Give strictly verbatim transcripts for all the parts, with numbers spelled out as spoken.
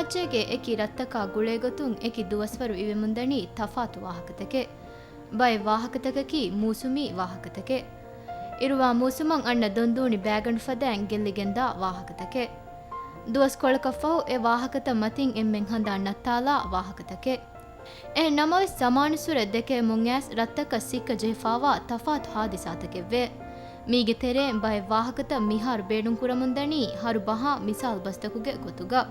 ރަށެއްގެ އެކި ރަށްތަކާ ގުޅޭގޮތުން އެކި ދުވަސްވަރު އިވެމުންދަނީ ތަފާތު ވާހަކަތަކެއް. ބައެއް ވާހަކަތަކަކީ މޫސުމީ ވާހަކަތަކެއް. އިރުވާ މޫސުމަށް އަންނަ ދޮންދޫނި ބައިގަނޑު ފަދައިން ގެއްލިގެންދާ ވާހަކަތަކެއް. ދުވަސްކޮޅަކަށްފަހު އެ ވާހަކަތައް މަތިން އެންމެން ހަނދާން ނައްތާލާ ވާހަކަތަކެއް. އެހެން ނަމަވެސް، ޒަމާނުއްސުރެ ދެކެވެމުން އައިސް ރަށްތަކަށް ސިއްކަ ޖެހިފާވާ ތަފާތު ހާދިސާތަކެއްވޭ. މީގެ ތެރެއިން ބައެއް ވާހަކަތައް މިހާރު ބޭނުންކުރަމުންދަނީ ހަރުބަހާ މިސާލު ބަސްތަކުގެ ގޮތުގަ.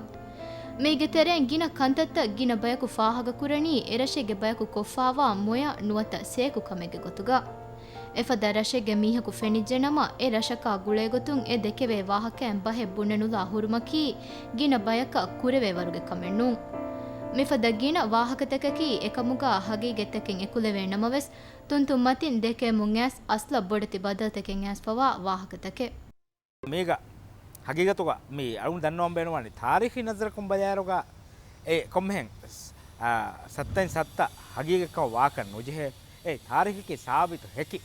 މީގެ ތެރެއިން ގިނަ ކަންތައްތައް ގިނަ ބަޔަކު ފާހަގަކުރަނީ އެރަށެއްގެ ބަޔަކު ކޮށްފާވާ މޮޔަ ނުވަތަ ސޭކު ކަމެއްގެ ގޮތުގަ. އެފަދަ ރަށެއްގެ މީހަކު ފެނިއްޖެނަމަ، އެ ރަށަކާ ގުޅޭގޮތުން އެ ދެކެވޭ ވާހަކައިން ބަހެއް ބުނެނުލާ ހުރުމަކީ ގިނަ ބަޔަކަށް ކުރެވޭ ވަރުގެ ކަމެއް ނޫން. މިފަދަ ގިނަ ވާހަކަތަކަކީ އެކަމުގަ ހަގީގަތްތަކެއް އެކުލެވޭ ނަމަވެސް، ތުންތުން މަތިން ދެކެވެމުން އައިސް އަސްލަށް ބޮޑެތި ބަދަލުތަކެއް އައިސްފަވާ ވާހަކަތަކެއް. މީގަ ހަގީގަތުގަ މި އަޅުން ދަންނަވަން ބޭނުންވާނީ ތާރީޚީ ނަޒަރަކުން ބަލާއިރުގަ އެ ކޮންމެހެން، އާ، ސައްތައިން ސައްތަ ހަގީގަތްކަމަށް ވާކަށް ނުޖެހޭ. އެ ތާރީޚަކީ ސާބިތު ހެކި.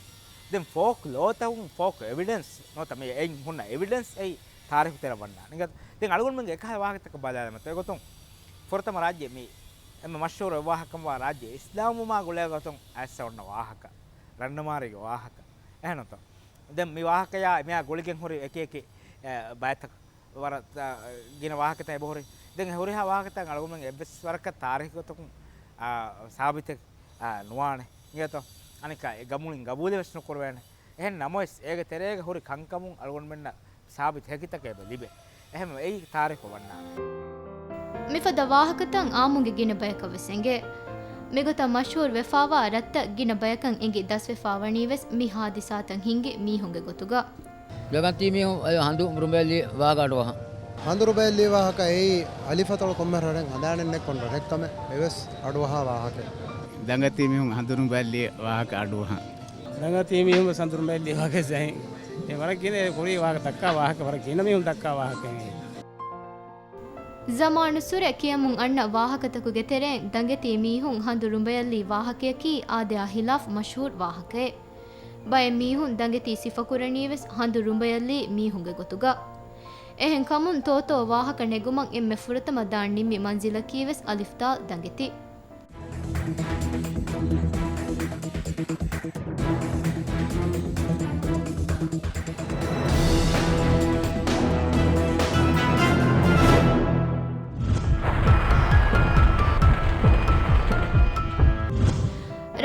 ދެން ފޯކް ލޯތަކުން ފޯކް އެވިޑެންސް ނުވަތަ މި އެއިން ހުންނަ އެވިޑެންސް އެއީ ތާރީޚު ތެރެ ވަންނާނެ. ދެން އަޅުގަނޑުމެންގެ އެކަހަލަ ވާހަކަތަކަށް ބަލާލަމަ، އެގޮތުން ފުރަތަމަ ރާއްޖެ މި އެންމެ މަޝްހޫރު އެއްވާހަކަކަމަށްވާ ރާއްޖެ އިސްލާމްވުމާ ގުޅޭ ގޮތުން އައިސް އޮންނަ ވާހަކަ، ރަންނަމާރީގެ ވާހަކަ. އެހެންތޯ؟ ދެން މި ވާހަކަޔާ މިއާ ގުޅިގެން ހުރި އެކި އެކި، އެ، ބައިތައް ވަރަށް، އަ، ގިނަ ވާހަކަތައް އެބަހުރި. ދެން އެ ހުރިހާ ވާހަކަތައް އަޅުގަނޑުމެން އެއްވެސް ވަރަކަށް ތާރީޚުގޮތަކުން، އާ، ސާބިތެއް، އާ، ނުވާނެ. އިނގޭތޯ؟ އަނެއްކާ އެ ގަމުޅިން ގަބޫލެއް ވެސް ނުކުރެވޭނެ. އެހެން ނަމަވެސް، އޭގެ ތެރޭގަ ހުރި ކަންކަމުން އަޅުގަނޑުމެންނަށް ސާބިތު ހެކިތަކެއް އެބަ ލިބޭ. އެހެންވެ، އެއީ ތާރީޚު ވަންނާނެ. މިފަދަ ވާހަކަތައް އާއްމުގެ ގިނަ ބަޔަކަށް ވެސް އެނގޭ. މިގޮތަށް މަޝްހޫރު ވެފާވާ ރަށްތައް ގިނަ ބަޔަކަށް އެނގި ދަސްވެފާވަނީ ވެސް މި ހާދިސާތައް ހިނގި މީހުންގެ ގޮތުގަ. ގަގަންތީ މީހުން އަޔަ ހަނދު ރުނބައެއްލި ވާހަކަ އަޑުއަހަން. ހަނދު ރުނބައެއްލި ވާހަކަ އެއީ އަލިފަތޮޅު ކޮންމެ ރަށެއް ހަނދާނެއް ނެތް ކޮން ރަށެއްކަމެއް އެވެސް އަޑުއަހާ ވާހަކައެއް. ދަނގަތީ މީހުން ހަނދު ރުނބައެއްލި ވާހަކަ އަޑުއަހަން. ދަނގަތީ މީހުން ވެސް ހަނދު ރުނބައެއްލި ވާހަކަ ޒަހީން. އެ ވަރަށް ގިނަ ކުރީ ވާހަކަ ދައްކާ ވާހަކަ، ވަރަށް ގިނަ މީހުން ދައްކާ ވާހަކަ އެނގޭ. ޒަމާނުއްސުރެ ކިޔަމުން އަންނަ ވާހަކަތަކުގެ ތެރެއިން ދަނގެތީ މީހުން ހަނދު ރުނބައެއްލި ވާހަކަޔަކީ އާދަޔާ ހިލާފް މަޝްހޫރު ވާހަކައެއް. ބައެއް މީހުން ދަނގެތީ ސިފަކުރަނީ ވެސް ހަނދު ރުނބައެއްލި މީހުންގެ ގޮތުގަ. އެހެން ކަމުން ތޯތޯ ވާހަކަ ނެގުމަށް އެންމެ ފުރަތަމަ ދާން ނިންމި މަންޒިލަކީ ވެސް އަލިފްދާލް ދަނގެތި.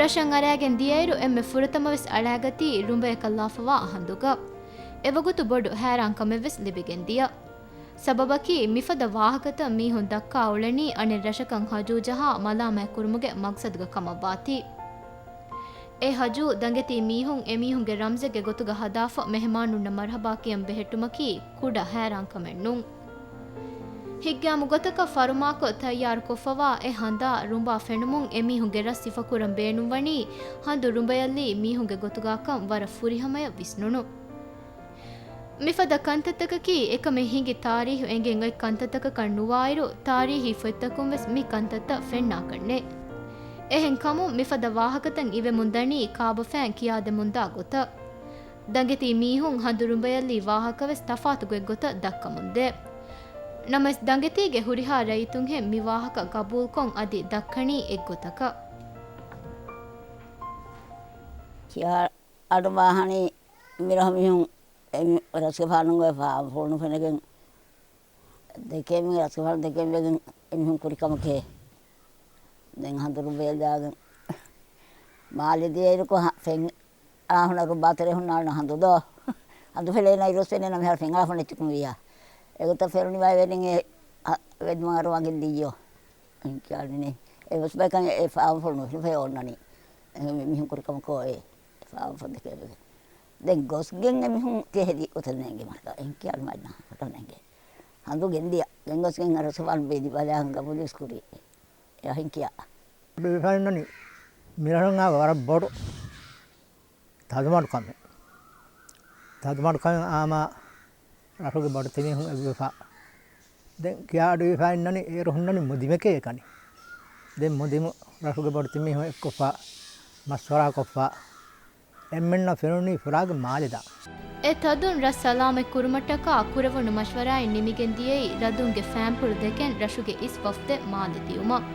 ރަށަށް އަރާގެން ދިޔައިރު އެންމެ ފުރަތަމަވެސް އަޅާގަތީ ރުނބަޔަކަށް ލާފަވާ ހަނދުގަ. އެވަގުތު ބޮޑު ހައިރާންކަމެއްވެސް ލިބިގެން ދިޔަ. ސަބަބަކީ، މިފަދަ ވާހަކަތައް މީހުން ދައްކާ އުޅެނީ އަނެއް ރަށަކަށް ހަޖޫ ޖަހާ މަލާމާތްކުރުމުގެ މަގްސަދުގަ ކަމަށްވާތީ. އެ ހަޖޫ ދަނގެތީ މީހުން އެމީހުންގެ ރަމްޒެއްގެ ގޮތުގަ ހަދާފަ މެހެމާނުންނަށް މަރުހަބާ ކިޔަން ބެހެއްޓުމަކީ ކުޑަ ހައިރާންކަމެއް ނޫން. ހިތްގައިމު ގޮތަކަށް ފަރުމާކޮށް ތައްޔާރުކޮށްފަވާ އެ ހަނދާ ރުނބާ ފެނުމުން އެމީހުންގެ ރަށް ސިފަކުރަން ބޭނުންވަނީ ހަނދު ރުނބައެއްލީ މީހުންގެ ގޮތުގާކަން ވަރަށް ފުރިހަމަޔަށް ވިސްނުނު. މިފަދަ ކަންތައްތަކަކީ އެކަމެއް ހިނގި ތާރީހު އެނގެން އޮތް ކަންތައްތަކަކަށް ނުވާއިރު، ތާރީހީ ފޮތްތަކުން ވެސް މި ކަންތައްތައް ފެންނާކަށް ނެތް. އެހެން ކަމުން މިފަދަ ވާހަކަތައް އިވެމުން ދަނީ ކާބަފައިން ކިޔާދެމުންދާ ގޮތަށް. ދަނގެތީ މީހުން ހަނދު ރުނބައެއްލީ ވާހަކަ ވެސް ތަފާތު ގޮތްގޮތަށް ދައްކަމުންދޭ. ނަމަވެސް، ދަނގެތީގެ ހުރިހާ ރައްޔިތުންހެން މި ވާހަކަ ގަބޫލުކޮށް އަދި ދައްކަނީ އެއްގޮތަކަށް. ކިޔާ އަޑު ވާހަނީ މިރަށު މީހުން އެ މި ރަސްގެފާނުގެ ފާފުޅު ނުފެނެގެން ދެކޭ މި ރަސްގެފާނު ދެކޭ ވެގެން އެމީހުން ކުރި ކަމަކޭ. ދެން ހަނދުރު ބޭލާގެން މާލެ ދިޔައިރުކޮށް ފެން އާ ހުނަރު ބާތެރޭ ހުންނާނެ ހަނދު ދޯ. ހަނދު ފެލޭ ނައިރު ސެނެ ނަމިހާރު ފެން އާ ހުނެއްޗިކުން ވިޔާ. އެގޮތަށް ފެނުނިވާ ވެނިން އެ ވެދުމަށް އަރުވާގެން ދިއްޔޯ. ކިޔާނިނެ. އެ ވެސް ބައިކަން އެ ފާފުޅު ނުފިލުފައި އޮންނަނީ. އެ މީހުން ކުރި ކަމަކޯ އެ ފާފުޅު ދެކެވެގެން. ދެން ގޮސްގެން އެމީހުން ތި ހެދި އުތަން ނޭނގެ މަރަކަ. އެން ކިޔާނު މައްނާ ހޮޓަން ނޭނގެ. ހަނދު ގެންދިޔަ. ގެންގޮސްގެން އަރަސުވާން ބޭދި ބަލާން ގަބޫލުވެސް ކުރީ. އެ އަހިން ކިޔާ. ބިފައިންނަނީ މިރަށުން އާ ވަރަށް ބޮޑު ތަދުމަޑުކަމެއް. ތަދުމަޑުކަމެއް އާމާ ރަށުގެ ބޮޑެތި މީހުން އެއްވެފަ. ދެން ކިޔާ އަޑުއިވިފައި އިންނަނީ އޭރު ހުންނަނީ މުދިމެކޭ އެކަނި. ދެން މުދިމު ރަށުގެ ބޮޑެތި މީހުން އެއްކޮށްފަ މަޝްވަރާކޮށްފަ. އެންމެންނަށް ފެނުނީ ފުރާގެ މާލެ ދާ. އެ ތަދުން ރަށް ސަލާމަތް ކުރުމަށްޓަކާ ކުރެވުނު މަޝްވަރާއިން ނިމިގެން ދިޔައީ ރަދުންގެ ފައިންޕުޅު ދެކެން ރަށުގެ އިސް ވަފްދެއް މާލެ ދިޔުމަށް.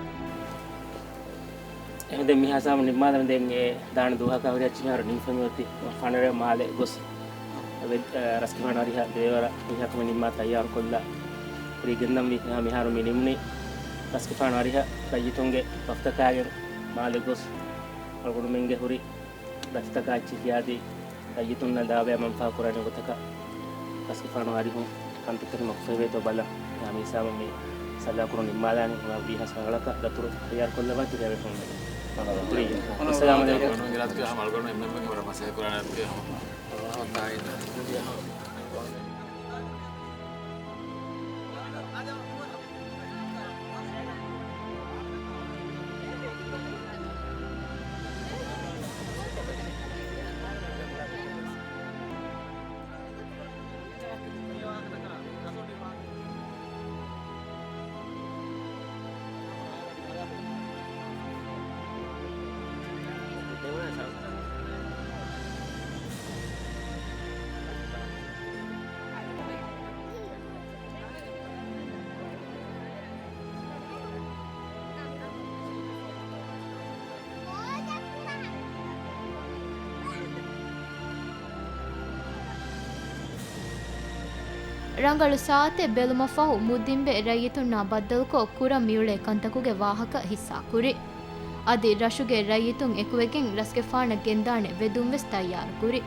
އެހެން މިހާ ސަލާމަތް ނިންމާލަމެ ދެން އެ ދާނެ ދުވަހަކާ ހުރި އައްޗި މިހާރު ނިންމިފައި އޮތީ ފަނަރަ މާލެ ގޮސް އަ، ރަސްގެފާނު އަރިހަށް ދެވޭވަރަށް މީހަކު މި ނިންމާ ތައްޔާރުކޮށްލާ ހުރީ ގެންދަންވީ. މިހާ މިހާރު މި ނިމުނީ ރަސްގެފާނު އަރިހަށް ރައްޔިތުންގެ ވަފްދަކާގެން މާލެ ގޮސް އަޅުގަނޑުމެންގެ ހުރި ދަތިތަކާ އެއްޗެއް ހިޔާދީ، ރައްޔިތުންނަށް ލާބަޔާ މަންފާ ކުރާނެ ގޮތަކަށް ރަސްގެފާނު އަރިހުން ކަންތައްތަކެއް މަގުފަހިވޭތޯ ބަލަން. މިހާ މީސާމަ މި ސަލާ ކުރުން ނިންމާލާނީ ހުން ވީހާ ސަރަޅަކަށް ދަތުރު ތައްޔާރު ކޮށްލަވާ ތި ހެޔޮ ވެފަ ހުންނެވި. އައްސަލާމު ޢަލައިކުމް. ރަނގަޅު ސާއަތެއް ބެލުމަށްފަހު މުދިންބެ ރައްޔިތުންނާ ބައްދަލުކޮށް ކުރަން މިއުޅޭ ކަންތަކުގެ ވާހަކަ ހިއްސާކުރި. އަދި ރަށުގެ ރައްޔިތުން އެކުވެގެން ރަސްގެފާނަށް ގެންދާނެ ވެދުން ވެސް ތައްޔާރުކުރި.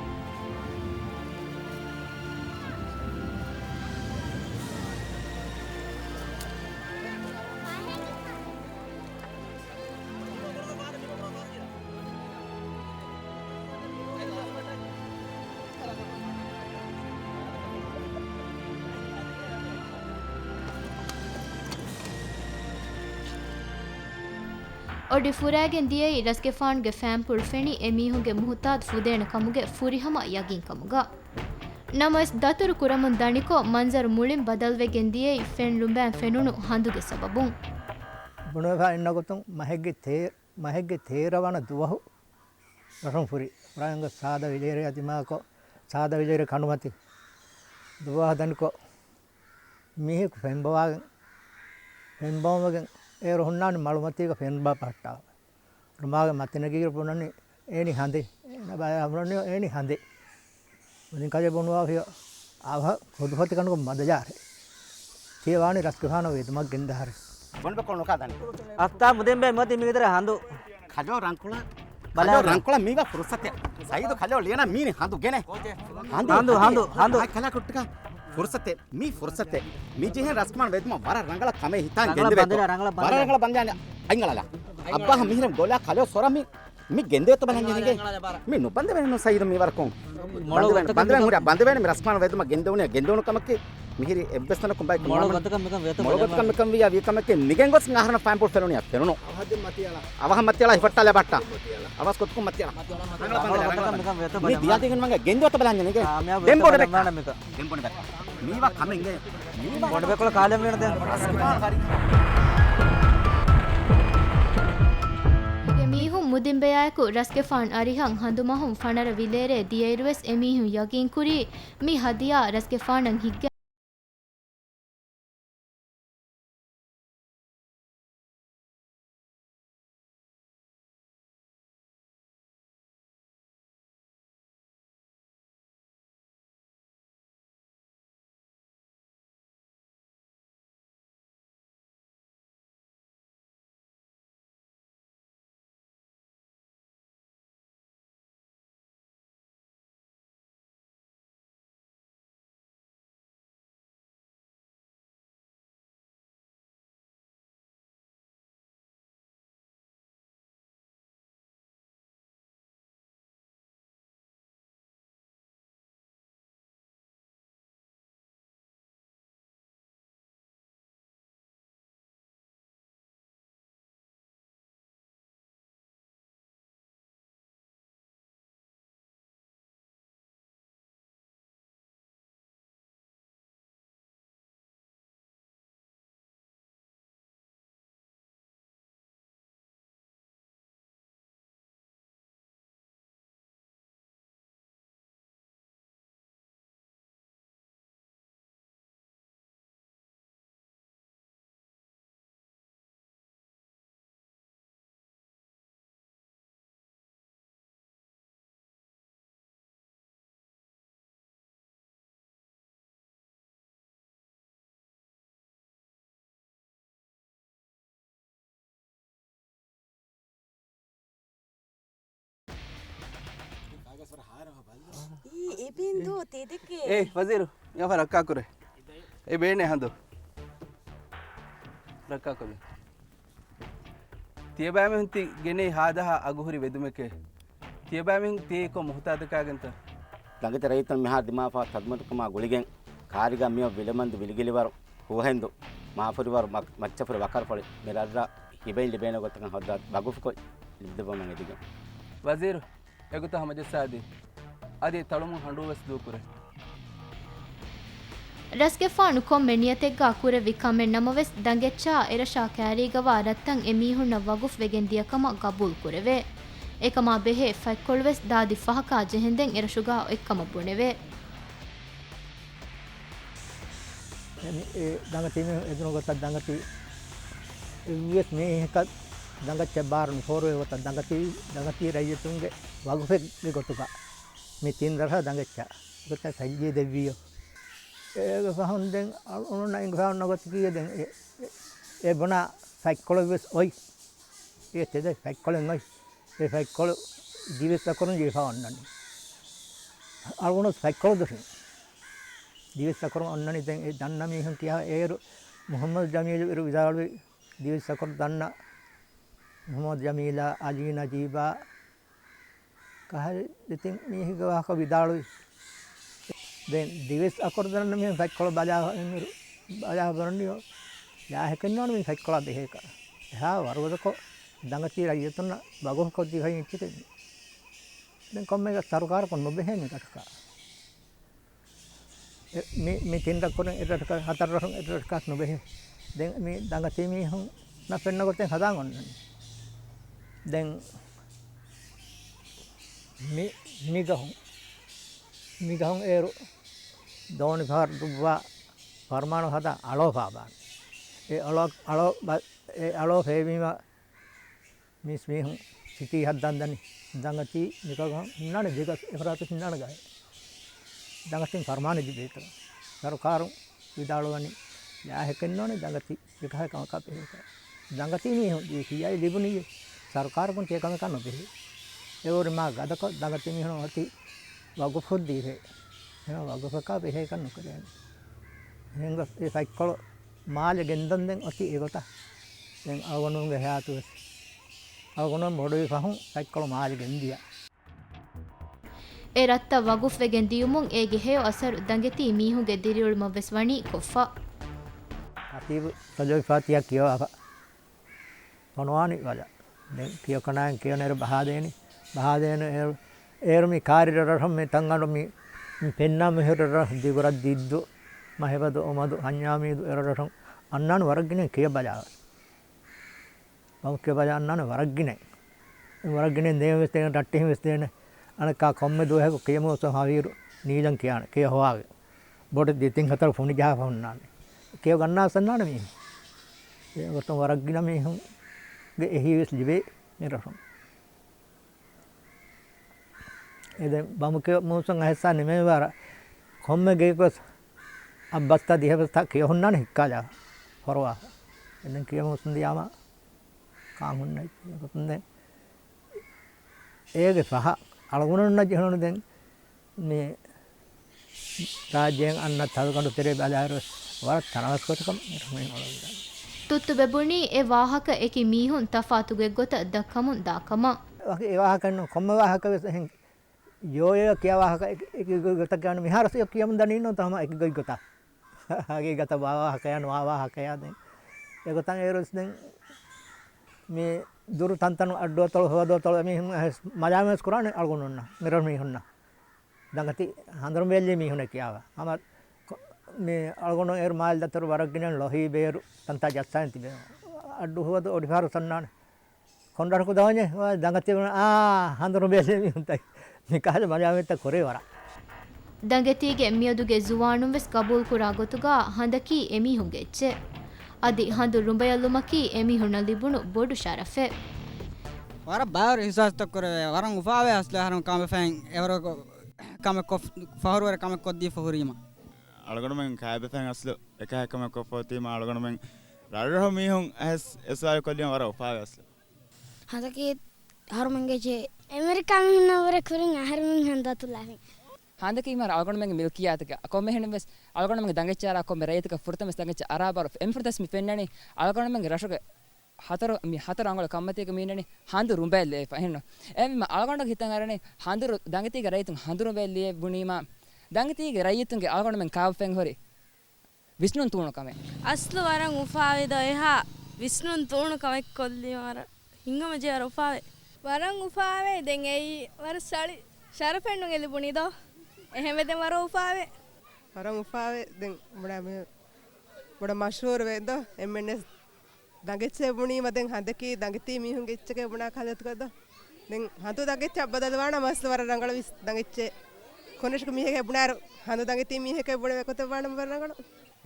އޮޑި ފުރާގެން ދިޔައީ ރަސްގެފާނުގެ ފައިންޕުޅު ފެނި އެމީހުންގެ މުހުތާދު ފުދޭނެ ކަމުގެ ފުރިހަމަ ޔަގީންކަމުގަ. ނަމަވެސް ދަތުރު ކުރަމުން ދަނިކޮށް، މަންޒަރު މުޅިން ބަދަލުވެގެން ދިޔައީ ފެން ލުނބައިން ފެނުނު ހަނދުގެ ސަބަބުން. ބުނެފަ އިންނަ ގޮތުން މަހެއްގެ ތޭ، މަހެއްގެ ތޭރަ ވަނަ ދުވަހު ރަށުން ފުރި. ފުރާގެން ސާދަ ވިލޭރެއާ ދިމާކޮށް، ސާދަ ވިލޭރެ ކަނޑުމަތި ދުވަހަށް ދަނިކޮށް، މީހަކު ފެންބޮވާގެން، ފެންބޮވަމެގެން އޭރު ހުންނާނެ މަޅުމަތީގަ ފެންބާ ޕައްޓާ. ރުމާގެ މަތިނެގި ބުނަނީ އޭނި ހަނދެއް. އޭނަ ބަޔާ ބުނަނީ އޭނި ހަނދެއް. މުދިން ކަލޭ ބުނުވާފިޔަ އަވަހަށް ކުދުފަތި ކަނޑުގަ މަދަޖާރެ. ތިޔަ ވާނީ ރަސްގެފާނަށް ވެދުމަށް ގެންދާރެ. ބޮންބެ ކޮޅު ނުކާ ދާނެ. އަސްތާ މުދިން ބޭ މަތި މީދަރ ހަނދު. ކަލޯ ރަންކުޅަ. ބަލާ ކަލޯ ރަންކުޅަ މީވާ ފުރުސަތެއް. ސައީދު ކަލޯ ލިޔަނާ މީނި ހަނދު ގެނެ. ހަނދު، ހަނދު، ހަނދު، ހަނދު. ހަނދު. އާ ކަލާ ކުއްޓަކާ. ފުރުސަތެއް. މީ ފުރުސަތެއް. މި ޖެހެން ރަސްގެފާނު ވެދުމަށް ވަރަށް ރަނގަޅަށް ކަމެއް ހިތާން ރަނގަޅަށް ގެންދެވޭތޯ. ބަނދެލާ، ރަނގަޅަށް ބަނދެލާ. ވަރަށް ރަނގަޅަށް ބަނދެލާ. އަތް އަޅާލާ. އައްބާހަށް މިހިރަ ގޮލާ ކަލޯ ސޮރަ މި، މި ގެންދެވޭތޯ ބަލަން ޖެހިގެ. މި ނުބަނދެވޭނެ ނު ސައީދު މި ވަރަކުން. ބަނދެވޭނެ، ބަނދެވޭނެ ހުރި، ބަނދެވޭނެ މި ރަސްގެފާނު ވެދުމަށް ގެންދެވުނީ، ގެންދެވުނު ކަމަކީ މިހިރި އެއްވެސް ތަނަކުން ބައި މޮޅު ގޮތަކަށް މިކަން ވޭތޯ މޮޅު ބަލަން. ގޮތަކަށް މިކަން ވިޔާ ވީ ކަމަކީ މިގެން ގޮސް އަހަރެން ފައިންޕުޅު ފެނުނިއްޔާ ފެނުނު. އަވަހަށް މަތި އަޅާ ހިފައްޓާލާ ބައްޓާ. އަވަސް ގޮތަކުން މަތި އަޅާ. ރަނގަޅަށް ބަނދެލާ، ރަނގަޅަށް ބަނދެލާ. މި ދިޔާދީގެން ވަންގަ ގެންދެވޭތޯ ބަލަން ޖެހިގެ. ދެން ބޮޑެ ބެއްކާ. ދެން ބޮޑެ ބެއްކާ. މީވާ ކަމެއް އިނގޭ. މީވާ ބޮޑެ ބެކޮޅަށް ކާލެ މީނަ ދެން. މީހުން މުދިންބެޔާއެކު ރަސްގެފާން އަރިހަށް ހަނދުމަހުން ފަނަރަ ވިލޭރޭ ދިޔައިރުވެސް އެމީހުން ޔަގީންކުރީ މި ހަދިޔާ ރަސްގެފާނަށް ހިއްގެ އޭ ވަޒީރު، އެ އަފާ ރައްކާކުރޭ. އެ ބޭނެ ހަނދު. ރައްކާކޮށްލި. ތިޔަބައިމީހުން ތި ގެނެއް ހާދަހާ އަގުހުރި ވެދުމެކޭ. ތިޔަބައިމީހުން ތި އެކޮށް މުހުތާދަކާގެންތަ؟ ދަނގަތި ރައްޔިތުން މިހާރު ދިމާވާ ޚިދުމަތުކަމާ ގުޅިގެން، ކާރިގަ މިއޮތް ވިލަމަންދު ވިލިގިލިވަރު ހުވަހެންދު މާފުރިވަރު މަ-، މައްޗަފުރި ވަކަރުފޮޅި މި ރަށްރަށް ހިބައިން ލިބޭނެ ގޮތަކަށް ހައްދާ ވަގުފުކޮށް ލިބިދެއްވަމުން އެދިގެން. ވަޒީރު، އެގޮތަށް ހަމަޖައްސާދީ. އަދި ތަޅުމުން ހަނޑޫ ވެސް ދޫކުރޭ. ރަސްގެފާނު ކޮންމެ ނިޔަތެއްގާ ކުރެއްވި ކަމެއް ނަމަވެސް، ދަނގެއްޗާ އެރަށާ ކައިރީގަވާ ރަށްތައް އެމީހުންނަށް ވަގުފް ވެގެން ދިޔަ ކަމަށް ގަބޫލު ކުރެވޭ. އެކަމާ ބެހޭ ފަތްކޮޅުވެސް ދާދި ފަހަކާ ޖެހެންދެން އެރަށުގާ އޮތްކަމަށް ބުނެވޭ. އެ ދަނގަތީ މީހުން އެދުނު ގޮތަށް ދަނގަތީ އެއްވެސް މީހަކަށް ދަނގައްޗަށް ބާރު ނުފޯރުވޭ ގޮތަށް ދަނގަތީ، ދަނގަތީ ރައްޔިތުންގެ ވަގުފެއްގެ ގޮތުގަ މި ތިން ރަށަށް ދަނގައްޗަށް ގޮތަށް ސައްޖީ ދެއްވިޔޯ. އޭގެ ފަހުން ދެން އަޅުގަނޑު އިންގިފާ އޮންނަ ގޮތަކީ ދެން އެ، އެ، އެ ބުނާ ފަތްކޮޅެއް ވެސް އޮތް. އެ ތެދެއް ފަތްކޮޅެއް އޮތް. އެ ފަތްކޮޅު ދިވެސް އަކުރުން ޖެހިފަ އޮންނަނީ. އަޅުގަނޑު ފަތްކޮޅު ދުށިން ދިވެސް އަކުރުން އޮންނަނީ. ދެން އެ ދަންނަ މީހުން ކިޔާ އޭރު މުޙައްމަދު ޖަމީލު އިރު ވިދާޅުވި ދިވެސް އަކުރު ދަންނަ މުޙައްމަދު ޖަމީލާ، އަލީ ނަޖީބާ، ކަހަލަ ދެތިން މީހެއްގެ ވާހަކަ ވިދާޅުވި. ދެން ދިވެސް އަކުރު ދަންނަ މީހުން ފަތްކޮޅު ބަލާ، ބަލާ ބަރަންޑިޔޯ ޖާހެކެއް ނޯން މި ފަތްކޮޅާ ބެހޭކަށް. އެހާ ވަރުގަދަކޮށް ދަނގަތީ ރައްޔިތުންނަށް ވަގުފު ކޮށްދީފައި އެއްޗެކެއް. ދެން ކޮންމެ ސަރުކާރަކުން ނުބެހޭ މި ރަށަކަށް. އެ، މި، މި ތިން ރަށްކުރިން އެއް ރަށަކަށް، ހަތަރު ރަށުން އެއް ރަށަކަށް ނުބެހޭ. ދެން މި ދަނގަތީ މީހުންނަށް ފެންނަ ގޮތެއް ހަދާން އޮންނަނީ. ދެން މި، މި ގަހުން، މި ގަހުން އޭރު ދޯނިފަހަރު ދުއްވާ ފަރުމާނު ހަދާ އަޅޯ ފާބާން. އެ އަޅޯ، އަޅޯ ބަ-، އެ އަޅޯ ފޭބީމަ މީސް މީހުން ސިޓީ ހައްދަން ދަނީ. ދަނގަތީ މިކަގަ ހުންނާނެ ދެގަސް އެފަރާތަށް ހުންނާނެ ގާތް. ދަނގަތިން ފަރުމާނެ ލިބޭތޯ. ސަރުކާރުން ވިދާޅުވަނީ ޖާހެކެއް ނޯނެ ދަނގަތީ އެކަހަ ކަމަކާ ބެހޭކަ. ދަނގަތީ މީހުން ދީ ކިޔައި ލިބުނީ ސަރުކާރަކުން ތިޔަ ކަމަކާ ނުބެހޭ. އެ އޮރި މާ ގަދަކޮށް ދަނގަތީ މީހުން އޮތީ ވަގުފު ދީފޭ. އެހެން ވަގުފަކާ ބެހޭކަށް ނުކުރޭނެ. އެހެން ގޮސް އެ ފަތްކޮޅު މާލެ ގެންދަން ދެން އޮތީ އެގޮތަށް. ދެން އަޅުގަނޑުމެންގެ ހަޔާތުވެސް އަޅުގަނޑުމެން ބޮޑުވި ފަހުން ފަތްކޮޅު މާލެ ގެންދިޔަ. އެ ރަށްތައް ވަގުފްވެގެން ދިޔުމުން އޭގެ ހެޔޮ އަސަރު ދަނގެތީ މީހުންގެ ދިރިއުޅުމަށްވެސް ވަނީ ކޮށްފަ. ހަތީބު ސޮލޮވި ފާތިހާ ކިޔަވާފަ ފޮނުވާނީ ވަލަ. ދެން ކިޔަކަނާއިން ކިޔަނައިރު ބަހާދޭނީ. ބަހާދޭނު އޭރު، އޭރު މި ކާރި ރަށްރަށުން މި ތަންގަނޑު މި، މި ފެންނާ މިހިރަށް ދިގުރަށް ދިއްދު، މަހެބަދު އުމަދު ހަންޏާމީދު އެރަށްރަށުން އަންނާން ވަރަށް ގިނަ ކިޔަބަލާ. ބަހު ކިޔަބަލާ އަންނާނެ ވަރަށް ގިނަ. ވަރަށް ގިނަ ދޭން ވެސް ދޭނެ، ރައްޓެހިން ވެސް ދޭނެ. އަނެއްކާ ކޮންމެ ދުވަހަކު ކިޔަމޫސު ހަވީރު ނީލަން ކިޔާނެ. ކިޔަ ހޮވާގެ. ބޮޑެއް ދިތިން ހަތަރު ފުނި ޖަހާފަ ހުންނާނެ. ކިޔަ ގަންނާސް އަންނާނެ މީހުން. އެގޮތުން ވަރަށް ގިނަ މީހުންގެ އެހީވެސް ލިބޭ މި ރަށުން. އެ ދެން ބަމު ކިޔަމޫސުން އަހެއްސާ ނިމޭވާރަ ކޮންމެ ގެއެއްވެސް އަށް ބަސްތައް ދިހަ ބަސްތައް ކިޔަ ހުންނާނެ ހިއްކާލާ ފޮރުވާ. އެ ދެން ކިޔަމޫސުން ދިޔާމަ ކާން ހުންނަ އެއްޗެއް ދެން އޭގެ ފަހަށް އަޅުގަނޑުންނަށް ޖެހުނު ދެން މި ރާއްޖޭން އަންނަ ތަޅުގަނޑު ތެރޭ ބަލާއިރު ވަރަށް ތަނަވަސްކޮށް ކަމެއް މި އޮޅުވިދާނެ. ތުއްތުބެ ބުނީ އެ ވާހަކަ އެކި މީހުން ތަފާތު ގޮތްގޮތަށް ދައްކަމުން ދާ ކަމަށް. ވަކި އެ ވާހަކަ ނޫން، ކޮންމެ ވާހަކަ ވެސް އެހެން ޔޯޔޯ ކިޔާ ވާހަކަ އެކި، އެކި ގޮތަށް ކިޔާނެ. މިހާރު ސިޔޯ ކިޔަމުން ދަނީ ނޫން ތަމަ އެކި ގޮތްގޮތަށް. ހަގީގަތަށް ވާ ވާހަކަޔާ ނުވާ ވާހަކަޔާ ދެން. އެގޮތަށް އޭރުވެސް ދެން މި ދުރު ތަންތަނު އައްޑުއަތޮޅު ހުވަދުއަތޮޅު އެމީހުން އަހެސް މަލާމާސް ކުރާނެ އަޅުގަނޑުންނަށް، މިރަށު މީހުންނަށް. ދަނގަތި ހަނދުރު ބެއްލި މީހުނެއް ކިޔާވާ. ހަމަ ކޮ-، މި އަޅުގަނޑު އޭރު މާލެ ދަތުރު ވަރަށް ގިނަ ލޮހީ ބޭރު ތަންތާ ޖައްސާން ތިބޭ. އައްޑު ހުވަދު އޮޑިފަހަރު ސަންނާނެ. ކޮންރަށަކު ދަވަންޏެ ދަނގަތި ވަނަ، އާ، ހަނދުރު ބޭލެ މީހުންތައް. މިކަހަލަ މަލާމެއްތައް ކުރޭ ވަރަށް. ދަނގެތީގެ މިއަދުގެ ޒުވާނުން ވެސް ގަބޫލުކުރާ ގޮތުގާ ހަނދަކީ އެމީހުންގެ އެއްޗެއް. އަދި ހަނދު ރުނބަޔަށްލުމަކީ އެމީހުންނަށް ލިބުނު ބޮޑު ޝަރަފެއް. ވަރަށް ބާވަރު އިހްސާސްތައް ކުރެވޭ. ވަރަށް އުފާވޭ އަސްލު އަހަރެން ކަމެއް ފަހެން އެވަރު ކަމެއް ކޮށް، ފަހުރުވަރެއް ކަމެއް ކޮށްދީފަ ހުރީމަ. އަޅުގަނޑުމެން ކާއެބަފައިން އަސްލު އެކަހަ ކަމެއް ކޮށްފަ އޮތީމަ އަޅުގަނޑުމެން ރަށްރަށު މީހުން އަހެސް އެސުވާލު ކޮށްލީމަ ވަރަށް އުފާވޭ އަސްލު. ހަނދަކީ އަހަރުމެންގެ އެއްޗެއް. އެމެރިކާ މީހުންނަށްވުރެ ކުރިން އަހަރުމެން ހަނދު އަތުލާފިން. ހަނދަކީ މިހާރު އަޅުގަނޑުމެންގެ މިލްކިއްޔާތަކެއް. ކޮންމެހެން ވެސް އަޅުގަނޑުމެންގެ ދަނގެއްޗާރާ ކޮންމެ ރައްޔިތަކަށް ފުރަތަމަ ވެސް ދަނގެއްޗެއް އަރާ ބަރު. އެންމެ ފުރަތަމަ ވެސް މި ފެންނަނީ އަޅުގަނޑުމެންގެ ރަށުގެ ހަތަރު، މި ހަތަރު އަނގަޅު ކަންމަތީގަ މީނަނީ ހަނދުރުނބައެއް ލިޔެފަ. އެހެންނު. އެހެންވީމަ އަޅުގަނޑުގެ ހިތަށް އަރަނީ ހަނދުރު، ދަނގެތީގެ ރައްޔިތުން ހަނދުރުނބައެއް ލިޔެ ބުނީމާ، ދަނގެތީގެ ރައްޔިތުންގެ އަޅުގަނޑުމެން ކާބަ ފެން ހުރި ވިސްނުން ތޫނު ކަމެއް. އަސްލު ވަރަށް އުފާވޭ ދޯ އެހާ ވިސްނުން ތޫނު ކަމެއް ކޮށްލީމަ ވަރަށް ހިތްހަމަޖެހި ވަރަށް އުފާވޭ. ވަރަށް އުފާވޭ. ދެން އެއީ ވަރަށް ސަޅި ޝަރަފެއް ނޫން ލިބުނީ ދޯ. އެހެންވެ ދެން ވަރަށް އުފާވޭ. ވަރަށް އުފާވޭ. ދެން ބޮޑަށް މި، ބޮޑަށް މަޝްހޫރު ވޭ ދޯ. އެންމެންވެސް ދަނގެއްޗޭ ބުނީމަ ދެން ހަނދަކީ ދަނގެތީ މީހުންގެ އެއްޗެކޭ ބުނާ ކަލަތުގަ ދޯ. ދެން ހަނދު ދަނގެއްޗަށް ބަދަލުވާނަމަ އަސްލު ވަރަށް ރަނގަޅު ވިސް ދަނގެއްޗޭ. ކޮންމެ ރަށަކު މީހެކޭ ބުނާއިރު ހަނދު ދަނގެތީ މީހެކޭ ބުނެވޭ ގޮތެއް ވާނަމަ ވަރަށް ރަނގަޅު.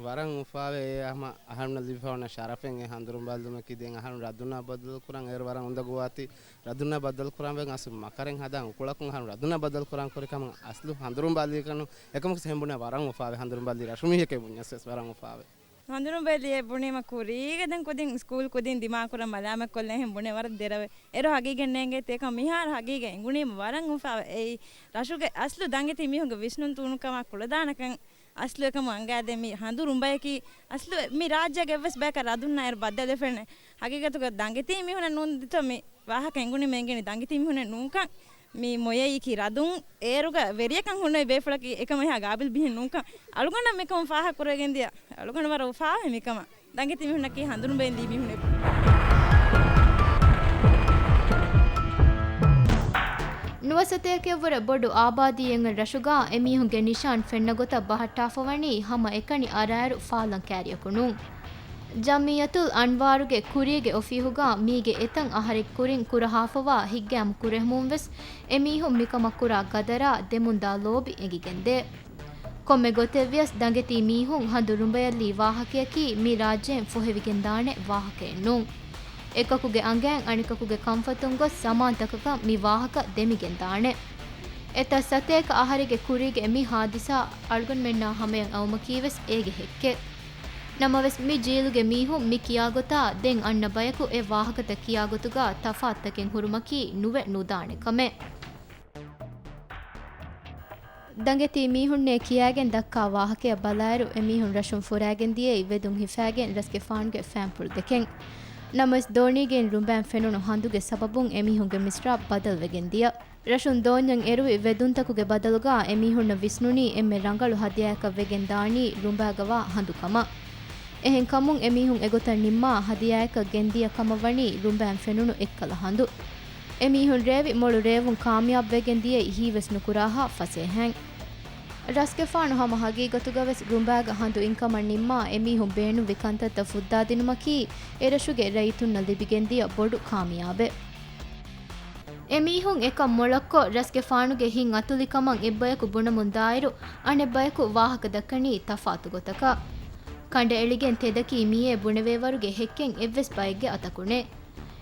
ވަރަށް އުފާވޭ. އެ ހަމަ އަހަރުންނަށް ލިބިފައިވާ ޝަރަފެއް އެ ހަނދުރުނބައިލުމަކީ. ދެން އަހަރުން ރަދުންނާ ބައްދަލު ކުރަން އޭރު ވަރަށް އުނދަގޫވާތީ. ރަދުންނާ ބައްދަލު ކުރަން ވެގެން އަސްލު މަކަރެއް ހަދާން އުކުޅަކުން އަހަރުން ރަދުންނާ ބައްދަލު ކުރަން ކުރި ކަމަށް އަސްލު ހަނދުރުނބައިލީ ކަނު. އެކަމަކު ހެން ބުނޭ ވަރަށް އުފާވޭ. ހަނދުރުނބައިލީ ރަށު މީހެކޭ ބުންޏަސް ވެސް ވަރަށް އުފާވޭ. ހަނދުރުނބައިލީ ބުނީމަ ކުރީގެ ދެން ކުދިން ސްކޫލް ކުދިން ދިމާކުރަން މަލާމަތްކޮށްލަން އެހެން ބުނޭ ވަރަށް ދެރަވެ. އޭރު ހަގީގަތް ނޭނގޭތީ އެކަމަ މިހާރު ހަގީގަތް އެނގުނީމަ ވަރަށް އުފާވޭ. އެއީ ރަށުގެ އަސްލު ދަނގެތީ މީހުންގެ ވިސްނުން ތޫނުކަމާ ކުޅަދާނަކަން އަސްލު އެކަމު އަނގާދޭ. މި ހަނދުރުނބަޔަކީ އަސްލު މި ރާއްޖޭގެ އެއްވެސް ބަޔަކަށް ރަދުންނާ އޭރު ބައްދަލުވެފައެއް ނެތް. ހަގީގަތުގަ ދަނގެތީ މީހުނެއް ނޫން ދެތޯ މި ވާހަކަ އެނގުނީމަ އެނގެނީ ދަނގެތީ މީހުނެއް ނޫންކަން. މި މޮޔައީކީ ރަދުން އޭރުގަ ވެރިޔަކަށް ހުންނެވި ބޭފުޅަކީ އެކަމަށް އެހާ ގާބިލް މީހެއް ނޫންކަން. އަޅުގަނޑަށް މިކަމުން ފާހަގަ ކުރެވިގެން ދިޔަ. އަޅުގަނޑު ވަރަށް އުފާވޭ މިކަމަށް. ދަނގެތި މީހުންނަކީ ހަނދުރުނބައިން ލީ މީހުނެއް. ނުވަސަތޭކައަށްވުރެ ބޮޑު އާބާދީއެއް ރަށުގަ އެމީހުންގެ ނިޝާން ފެންނަ ގޮތަށް ބަހައްޓާފަވަނީ ހަމަ އެކަނި އަރާއިރު ފާލަން ކާރިޔަކު ނޫން. ޖަމްޢިއްޔަތުލް އަންވާރުގެ ކުރީގެ އޮފީހުގަ މީގެ އެތައް އަހަރެއް ކުރިން ކުރަހާފަވާ ހިތްގައިމު ކުރެހުމުން ވެސް އެމީހުން މިކަމަށް ކުރާ ގަދަރާ ދެމުންދާ ލޯބި އެނގިގެންދޭ. ކޮންމެ ގޮތެއްވިޔަސް ދަނގެތީ މީހުން ހަނދުރުނބައިލީ ވާހަކަޔަކީ މި ރާއްޖޭން ފޮހެވިގެންދާނެ ވާހަކައެއް ނޫން. އެކަކުގެ އަނގައިން އަނެކަކުގެ ކަންފަތުން ގޮސް ޒަމާންތަކަކަށް މި ވާހަކަ ދެމިގެންދާނެ. އެތައް ސަތޭކަ އަހަރެއްގެ ކުރީގެ މި ހާދިސާ އަޅުގަނޑުމެންނާ ހަމަޔަށް އައުމަކީވެސް އޭގެ ހެއްކެއް. ނަމަވެސް މި ޖީލުގެ މީހުން މި ކިޔާގޮތާ ދެން އަންނަ ބަޔަކު އެ ވާހަކަތައް ކިޔާގޮތުގަ ތަފާތުތަކެއް ހުރުމަކީ ނުވެ ނުދާނެ ކަމެއް. ދަނގެތީ މީހުންނޭ ކިޔާގެން ދައްކާ ވާހަކަޔަށް ބަލާއިރު، އެމީހުން ރަށުން ފުރާގެން ދިޔައީ ވެދުން ހިފާގެން ރަސްގެފާނުގެ ފައިންޕުޅު ދެކެން. ނަމަވެސް ދޯނީގެއިން ރުނބައިން ފެނުނު ހަނދުގެ ސަބަބުން އެމީހުންގެ މިސްރާބް ބަދަލުވެގެން ދިޔަ. ރަށުން ދޯންޏަށް އެރުވި ވެދުންތަކުގެ ބަދަލުގަ އެމީހުންނަށް ވިސްނުނީ އެންމެ ރަނގަޅު ހަދިޔާއަކަށް ވެގެން ދާނީ ރުނބާގަ ވާ ހަނދު ކަމަށް. އެހެން ކަމުން އެމީހުން އެގޮތަށް ނިންމާ ހަދިޔާއަކަށް ގެންދިޔަ ކަމަށް ވަނީ ރުނބައިން ފެނުނު އެއްކަލަ ހަނދު. އެމީހުން ރޭވި މޮޅު ރޭވުން ކާމިޔާބު ވެގެން ދިޔައީ ހީވެސް ނުކުރާހާ ފަސޭހައިން. ރަސްގެފާނު ހަމަ ހަގީގަތުގަވެސް ރުނބާގަ ހަނދު އިންކަމަށް ނިންމާ އެމީހުން ބޭނުންވި ކަންތައްތައް ފުއްދާދިނުމަކީ އެރަށުގެ ރައްޔިތުންނަށް ލިބިގެންދިޔަ ބޮޑު ކާމިޔާބެއް. އެމީހުން އެކަން މޮޅަށްކޮށް، ރަސްގެފާނުގެ ހިތް އަތުލިކަމަށް އެއްބަޔަކު ބުނަމުން ދާއިރު، އަނެއްބަޔަކު ވާހަކަ ދައްކަނީ ތަފާތު ގޮތަކަށް. ކަނޑައެޅިގެން ތެދަކީ މިއޭ ބުނެވޭވަރުގެ ހެއްކެއް އެއްވެސް ބައެއްގެ އަތަކު ނެތް.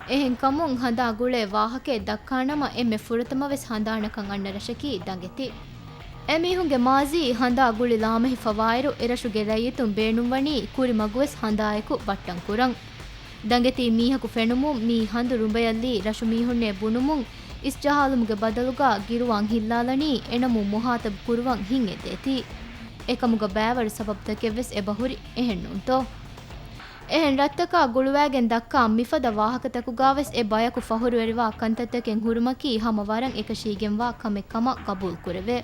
އެހެންކަމުން ހަނދާ ގުޅޭ ވާހަކައެއް ދައްކާނަމަ އެންމެ ފުރަތަމަވެސް ހަނދާނަކަށް އަންނަ ރަށަކީ ދަނގެތި. އެމީހުންގެ މާޒީ ހަނދާ ގުޅި ލާމެހިފަވާއިރު، އެރަށުގެ ރައްޔިތުން ބޭނުންވަނީ ކުރިމަގުވެސް ހަނދާއެކު ބައްޓަން ކުރަން. ދަނގެތީ މީހަކު ފެނުމުން މީ ހަނދު ރުނބަޔަށްލީ ރަށުމީހުންނޭ ބުނުމުން އިސްޖަހާލުމުގެ ބަދަލުގަ ގިރުވާން ހިއްލާލަނީ އެނަމުން މުހާތަބު ކުރުވަން ހިތް އެދޭތީ. އެކަމުގަ ބައިވަރު ސަބަބުތަކެއްވެސް އެބަހުރި އެހެންނޫންތޯ؟ އެހެން ރަށްތަކާ ގުޅުވައިގެން ދައްކާ މިފަދަ ވާހަކަތަކުގަވެސް އެ ބަޔަކު ފަހުރުވެރިވާ ކަންތައްތަކެއް ހުރުމަކީ ހަމަ ވަރަށް އެކަށީގެންވާ ކަމެއް ކަމަށް ގަބޫލު ކުރެވޭ.